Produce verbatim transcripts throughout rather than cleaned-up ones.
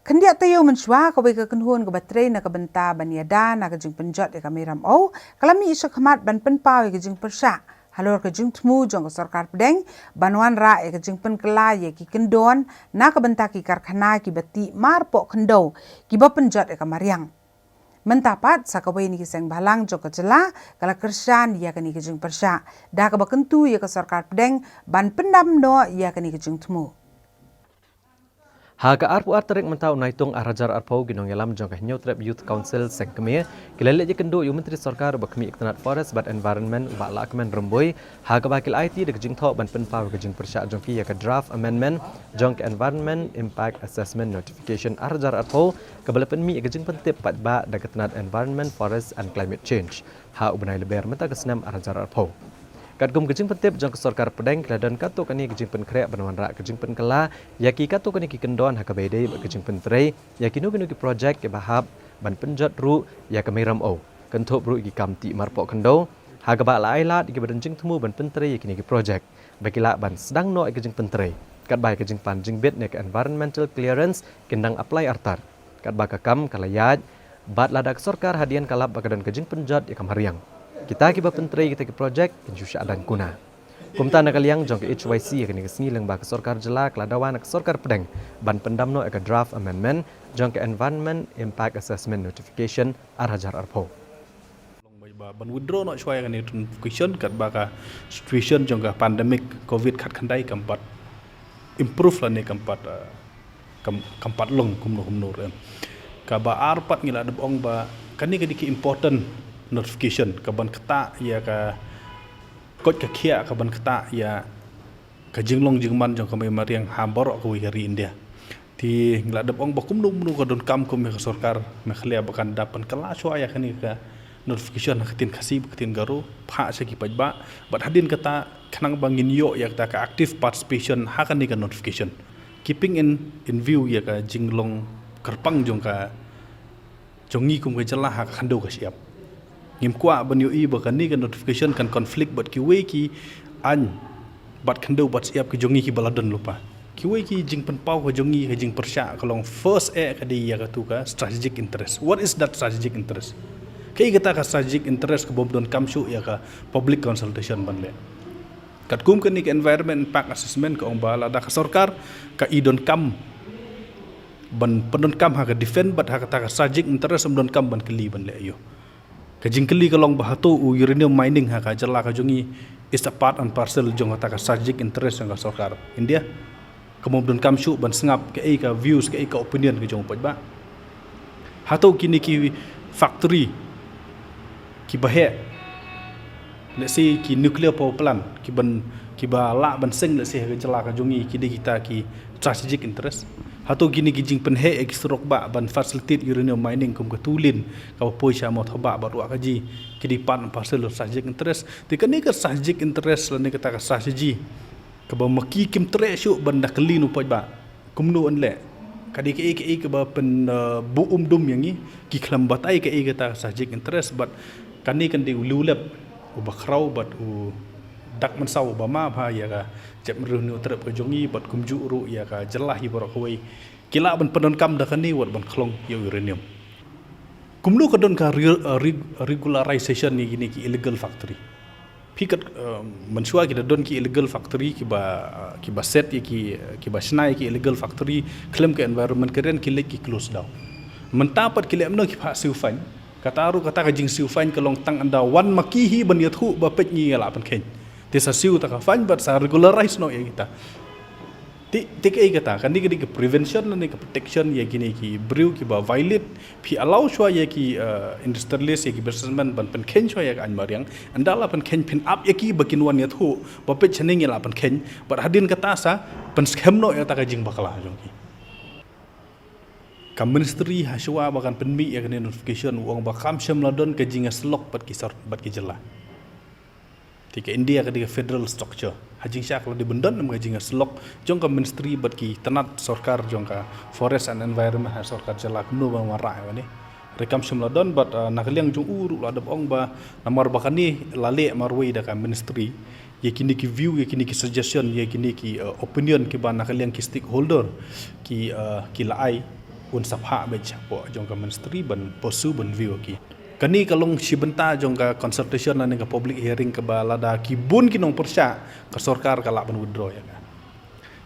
Khyndiat taïew mynshuwa, kawei ka kynhun kaba trei na ka bynta ban ïada na ka jingpynjot ïa ka Mei Ramew ka la mih shakhmat ban pynpaw ïa ka jingpyrshah halor ka jingthmu jong ka sorkar pdeng ban wanrah ïa ka jingpynkylla ïa ki kyndon na ka bynta ki karkhana kiba tih marpoh khyndew kiba pynjot ïa ka mariang. Mynta pat, sa kawei na ki seng bhalang jong ka jylla ka la kyrshan ïa kane ka jingpyrshah, da kaba kyntu ïa ka sorkar pdeng ban pyndam noh ïa kane ka jingthmu. Ha ka arphew ar tarik mynta u Naitung ar hajar arphew, ki nongïalam jong ka Hynñiewtrep Youth Council Seng Kmie ki la leit ïakynduh ïa u Myntri Sorkar ba khmih ïa ka tnat Forest bad Environment, Bah Lahkmen Rymbui, ha kaba ki la aiti da ka jingthoh ban pynpaw ïa ka jingpyrshah jong ki ïa ka Draft Amendment jong ka Environment Impact Assessment Notification ar hajar arphew, kaba la pynmih ïa ka jingpyntip paidbah da ka tnat Environment, Forest and Climate Change ha u bnai Lber mynta ka snem ar hajar arphew. Katkum ka jingpyntip jong ka sorkar pdeng, ki la don katto katne ka jingpynkhreh ban wanrah ka jingpynkylla ïa ki katto katne ki kyndon ha kaba ïadei bad ka jingpyntrei ïa kino kino ki projek kiba hap ban pynjot ruh ïa ka Mei Ramew, kynthup ruh ïa ki kam tih marpoh khyndew, ha kaba la ai lad ïa kiba don jingthmu ban pyntrei ïa kine ki projek ba ki lah ban sdang noh ïa ka jingpyntrei, katba ïa ka jingpan jingbit ne ka environmental clearance kin dang apply artat. Katba ka kam ka la ïaid, bad lada ka sorkar hadien ka lap ba ka don ka jingpynjot ïa ka mariang, kita kiba pyntrei kita ki projek kin shu shah dang kuna. Kumta, na ka liang jong ka H Y C, ïa kane ka sngi lyngba ka sorkar jylla ka la dawa na ka sorkar pdeng ban pyndam noh ïa ka Draft Amendment jong ka Environment Impact Assessment Notification ar hajar arphew. Long ba, ban withdraw noh shuwa ïa kane ka notification katba ka situation jong ka pandemic covid khatkhyndai kam pat improve lane kam pat, eh, kam, kam pat long kumno kumno ruh. Kaba ar pat ngi la dep ong ba kane ka dei ka important notification kaban ktah ïa ka koit ka khiah, kaban ktah ïa ka jinglong jingman jong ka Mei Mariang ha baroh kawei ka ri India. Te ngi la dep ong ba kumno kumno ka donkam kum ïa ka sorkar Meghalaya ba kan da pynkylla shuwa ïa kane ka notification ha ka ktien Khasi bad ka ktien Garo, phah sha ki paidbah, bad hadien kata khnang ba ngin ïoh ïa kata ka active participation ha kane ka notification, keeping in, in view ïa ka jinglong kyrpang jong ka jong ngi kum ka jylla ha ka khyndew ka shyiap. Ngim kwah ban ïohi ba kane ka notification kan conflict bad kiwei ki aiñ bad khyndew bad shyiap ki jong ngi kiba la don lypa. Kiwei ki jingpynpaw ka jong ngi, ka jingpyrshah ka long first eh ka dei ïa katu ka strategic interest. What is that strategic interest? Kaei kata ka strategic interest kabym donkam shuh ïa ka public consultation ban leh? Katkum kane ka Environment Impact Assessment ka ong ba lada ka sorkar ka i donkam ban pyndonkam ha ka defend bad ha kata ka strategic interest, ym donkam ban kylli ban leh aïu. Ka jingkylli ka long ba hato u uranium mining ha ka jylla ka jong ngi is a part and parcel jong kata ka strategic interest jong ka sorkar India? Ka mut donkam shuh ban sngap kaei ka views, kaei ka opinion ka jong u paidbah. Hato kine ki factory kiba heh, let's say ki nuclear power plant kiban, kiba lah ban seng, let's say ha ka jylla ka jong ngi, ki dei kita ki strategic interest? Hato kine ki jingpynheh ïa ki surok bah ban facilitate uranium mining kum ka tulin kaba poi sha Mothbah bad Wahkaji ki dei part and parcel of strategic interest? Te kane ka strategic interest lane kata ka strategy kaba ma ki kim treh shuh ban da kylli na u paidbah kumno yn leh. Ka dei kaei kaei kaba pyn, uh, buh um dum ïa ngi, ki khlem batai kaei kata ka strategic interest, bad kane kan dei u liw lep uba khraw bad u dak mynsaw uba ma bha ïa ka jaitbynriew Hynñiewtrep ka jong ngi bad kumjuh ruh ïa ka jylla hi baroh kawei. Ki lah ban pyndonkam da kane wat ban khlong ïa u uranium. Kumno ka don ka re-, uh, re-, regularization ïa kine ki illegal factory? Phi kat, uh, mynshuwa ki da don ki illegal factory kiba, uh, kiba set ïa ki, uh, kiba shna ïa ki illegal factory khlem ka environment ka rian, ki leit ki close down. Mynta pat ki leh mynno? Ki phah siew fine. Kata ruh kata ka jingsiew fine ka long tang ynda wan ma ki hi ban ïathuh ba peit ngi ngi lah pynkheiñ. Te sa siew ta ka fine bad sa regularize noh ïa kita. Te, te kaei kata, kane ka dei ka prevention lane ka protection ïa kine ki briew kiba violate? Phi allow shuwa ïa ki, uh, industrialist, ïa ki businessman ban pynkheiñ shuwa ïa ka aiñ mariang. Ynda la pynkheiñ phin ap ïa ki ba kin wan ïathuh ba peit shane ngi lah pynkheiñ, bad hadien kata sa pynskhem noh ïa kata ka jingbakla jong ki. Ka ministry ha shuwa ba kan pynmih ïa kane notification u ong ba kam shym la don ka jingïasyllok bad ki sor-, bad ki jylla. Te ka India ka dei ka federal structure. Ha jingshah ka la dei ban don em ka jingïasyllok jong ka ministry bad ki tnat sorkar jong ka forest and environment ha sorkar jylla kumno ban wanrah ïa kane. Hynrei kam shym la don bad, uh, na ka liang jong u ruh la dep ong ba namar ba kane la leh marwei da ka ministry, ïa kine ki view, ïa kine ki suggestion, ïa kine ki, uh, opinion kiba na ka liang ki stakeholder ki, uh, ki la ai. Un sa phah beit shapoh jong ka ministry ban pursue ban view ki. Kane ka long shi bynta jong ka consultation lane ka public hearing kaba lada ki bun ki nongpyrshah ka sorkar ka lah ban withdraw ïa ka.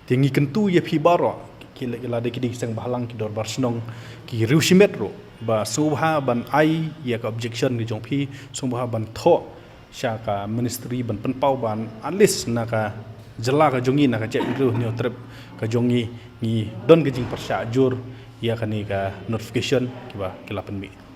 Te ngi kyntu ïa phi baroh, ki la, ki lada ki dei ki seng bhalang, ki dorbar shnong, ki riewshimet ruh, ba sngewbha ban ai ïa ka objection ki jong phi, sngewbha ban thoh sha ka ministry ban pynpaw ban at least na ka jylla ka jong ngi, na ka jaitbynriew Hynñiewtrep ka jong ngi, ngi don ka jingpyrshah jur ïa kane ka notification kiba ki la pynmih.